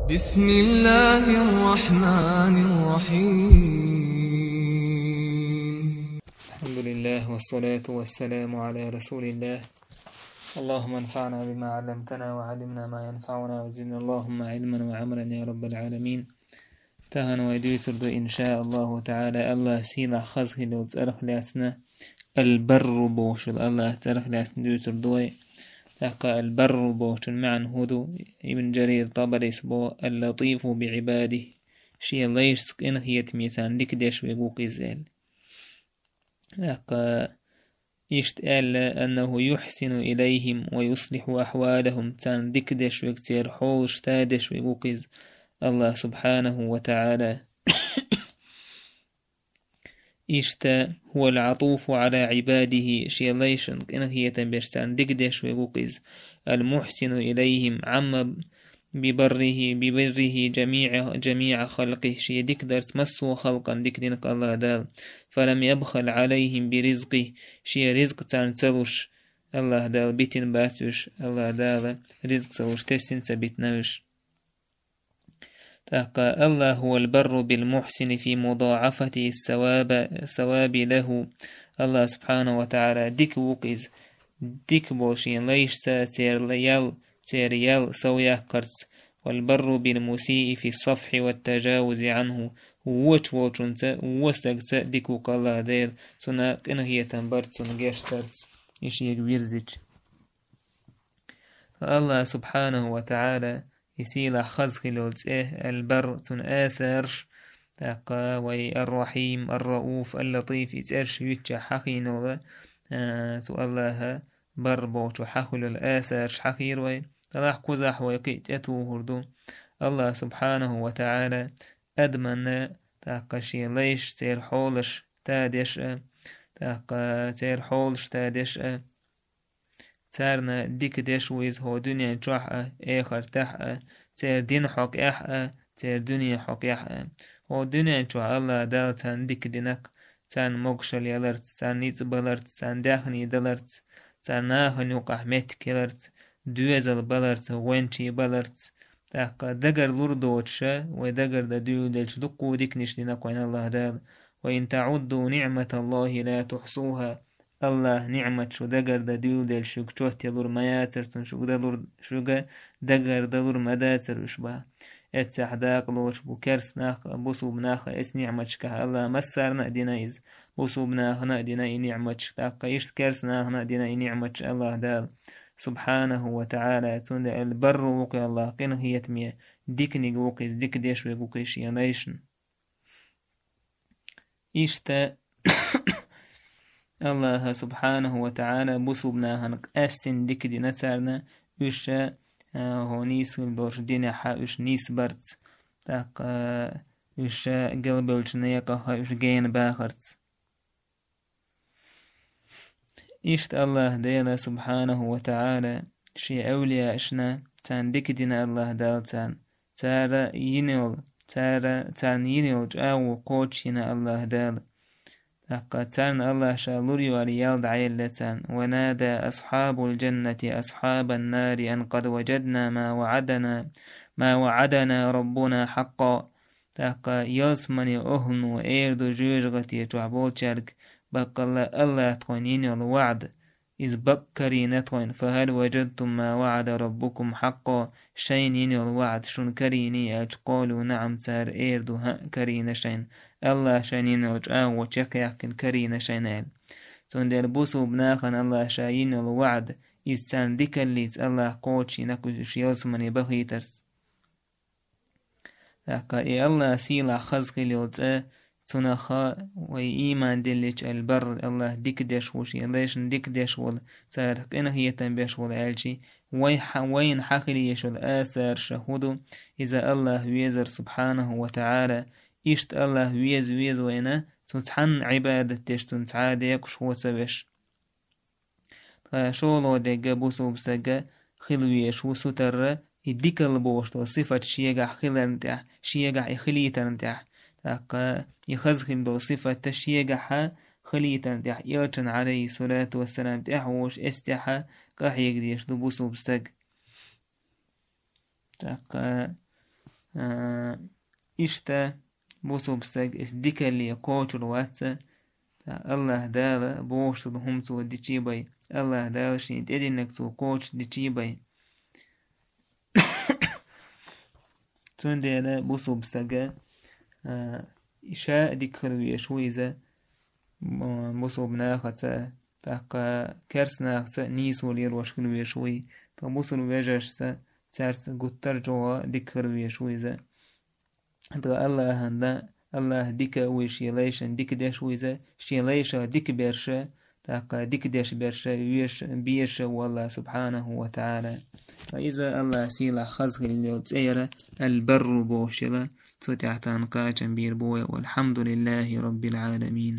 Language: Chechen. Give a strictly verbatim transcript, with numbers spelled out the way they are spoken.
بسم الله الرحمن الرحيم. الحمد لله والصلاة والسلام على رسول الله. اللهم انفعنا بما علمتنا وعلمنا ما ينفعنا وزدنا اللهم علما وعملا يا رب العالمين. Тахана вай дуьйцур ду, иншааллаху таӀала, АллахӀа сийлахь хаза хилла йолу цӀарах лаьцна, Ал-Барру бохуш йолу АллахӀа цӀарах лаьцна дуьйцур ду вай. ТӀаккха Ал-Барру бохучун маьӀна хӀун ду? Ибн Жарир ТӀабарис боху: «Ал-Латифу би-Ӏибадихи», шен лайшца къинхетаме царна дика деш верг ву-кх иза аьлла. ТӀаккха иштта аьлла: «Аннаху юхьсину илайхим ва юслихьу ахьвалахум», царна дика деш верг, церан хьолаш тадеш верг ву-кх иза АллахӀ субхьанаху ва таӀала. Иштта: «Хьуал-Ӏатуфу Ӏала Ӏибадихи», шен лайшна къинхетам беш царна дика деш верг ву-кх иза. «Ал-Мухьсину илайхим Ӏамма бибаррихи, бибаррихи жамиӀа, жамиӀа халкъихи», шен дика дарца массо а халкъана дика дина-кх АллахӀ Дала. «Фалам ябхал Ӏалайхим биризкъихи», шен ризкъ царна ца луш, АллахӀ Дала битина бац уьш, АллахӀ Дала ризкъ ца луш, тесна ца битина уьш. ТӀаккха: «Аллаху хьуал-барру бил-мухьсини фи мудаӀафати саваба, саваби лаху». АллахӀ субхьанаху ва таӀала дика ву-кх иза, дика болу шен лайшца церан ял, церан ял сов яккхарца, «вал-барру бил-мусии фи-с-сафхьи ват-тажавузи Ӏанху», вочу волчунца, вон стагца дика ву-кх АллахӀ Дела, цунна къинхетам барца, цунна гечдарца, и шега вирзича. АллахӀ субхьанаху ва таӀала, и сийлахь хаза хилла йолу цӀе, Ал-Барр, цуьнан асарш, тӀаккха вай Ар-Рахьим, Ар-Рауф, Ал-Латиф, и цӀерш юьйцучохь хьахийна йолу, а, цу АллахӀа Барр бохучу хьахуьллу асарш хьахийра вай. Делахь кхузахь вай кхин а тӀетухур ду. АллахӀ субхьанаху ва таӀала адамна, тӀаккха шен лайш, церан хьолаш тадеш а, тӀаккха церан хьолаш тадеш а, царна дика деш ву иза хӀокху дуьнен чохь а, эхартахь а, церан дин хьокъехь а, церан дуьне хьокъехь а. ХӀокху дуьнен чохь АллахӀ Дала царна дика дина-кх, царна могушалла яларца, царна ницкъ баларца, царна даьхний даларца, царна нахана юкъахь меттиг хиларца, доьзал баларца, гӀоьнчий баларца. ТӀаккха дагар лур доцуш а, вай дагар дан дуьйладелча дуккха а диканаш дина-кх вайна АллахӀ Дала. «Ва ин таӀудду ниӀматаллахӀи ла тухьсухӀа». АллахӀан ниӀматаш шу дагар дан дуьйладелча шуьга чот ялур ма яцара цунна, шуьга далур, шуьга дагар далур ма дацара уьш боху. Эццахь дакъалоцуш бу керста нах а, бусулба нах а, эцу ниӀматашкахь АллахӀа массарна а дина иза, бусулба нахана а дина и ниӀматаш, тӀаккха иштта керста нахана а дина и ниӀматаш АллахӀ Дала субхьанаху ва таӀала. Цундела Ал-Барру ву-кх АллахӀ, къинхетаме, диканиг ву-кх иза, дика деш верг ву-кх иза шен лайшна. Иштта АллахӀа субхьанаху ва таӀала бусулба нахана къаьстина дика дина царна, уьш а, а, хӀокху нийса хилла долчу динехь а уьш нисбарца, тӀаккха уьш а галбевллачу некъахь а уьш гена бахарца. Иштта АллахӀ Дела субхьанаху ва таӀала шен эвлияашна, царна дика дина АллахӀ Дала царна, цара йина йолу, цара, царна йина йолу чӀагӀо кхочушйина АллахӀ Дала. ТӀаккха царна АллахӀа Ша лур йолу ял дӀаелла царна: «Ва нада асхьабул-жаннати асхьабан-нари ан къад важадна ма ваӀадана, ма ваӀадана Раббуна хьакъкъа». ТӀаккха ялсамане охӀлано эр ду жоьжахате чохь болчаьрга: «Баккъалла АллахӀа тхойна йина йолу ваӀда, иза бакъ карийна тхойна, фахьал важадтум ма ваӀада раббукум хьакъкъа, шайна йина йолу ваӀда шуна карийний?» аьлча, къалу наӀам, цара эр ду: «ХӀаъ, карийна шайна, АллахӀа шайна йина йолу чӀагӀо чекхъяьккхина карийна шайна», аьлла. Цундела бусулба нахана АллахӀа Ша йина йолу ваӀда, иза царна дикаллица АллахӀа кхочушйина-кх уьш ялсамане бахийтарца. ТӀаккха и АллахӀан сийлахь хаза хилла йолу цӀе, цунах а вай ийман диллича, Ал-Барр, АллахӀ дика деш ву, шен лайшна дика деш волу, царах къинхетам беш волу аьлчи, вай хьа-, вайна хьан хила езаш йолу асарша хӀун ду, иза АллахӀ везар субхьанаху ва таӀала, иштта АллахӀ веза веза вайна, цу цхьанна Ӏибадат деш, цунна цхьа а декъашхо ца веш. Ткъа шолгӀа дерг а бусулба стага хила везаш ву сутара, и дикалла бохуш долу сифат шегахь хиларна тӀехь, шегахь и хилийтарна тӀехь. ТӀаккха и хаза хилла долу сифат шегахь хилийтарна тӀехь, элчан, Ӏалайхиссалату вассалам, тӀехь волуш, эс тӀехь къахьега дезаш ду бусулба стаг. ТӀаккха А, иштта бусулба стаг эс дикалле кхочур вац, ТӀаккха АллахӀ Дала бохуш долу хӀума цо дичий бай, АллахӀ Дала шена тӀединарг цо кхочуш дичий бай. Цундела бусулба стага, а, ша а дика хила везаш ву иза, м-, бусулба нахаца, тӀаккха керста нахаца нийсо лелош хила везаш ву и, тӀаккха бусулба вежаршца цаьрца гуттар а чӀогӀа дика хила везаш ву иза. ТӀаккха АллахӀан да, АллахӀ дика а вуй, шен лайшна дика деш ву иза, шен лайшах дика берш, тӀаккха дика деш берш, веш, безаш а ву АллахӀ субхьанаху ва таӀала. Ткъа иза АллахӀ сийлахь хаза хилла йолу цӀе яра, Аль-Барру бохуш яла, цу тӀехь тахана кхачам бийр бу вай, валхьамдулиллахӀи раббил Ӏаламин.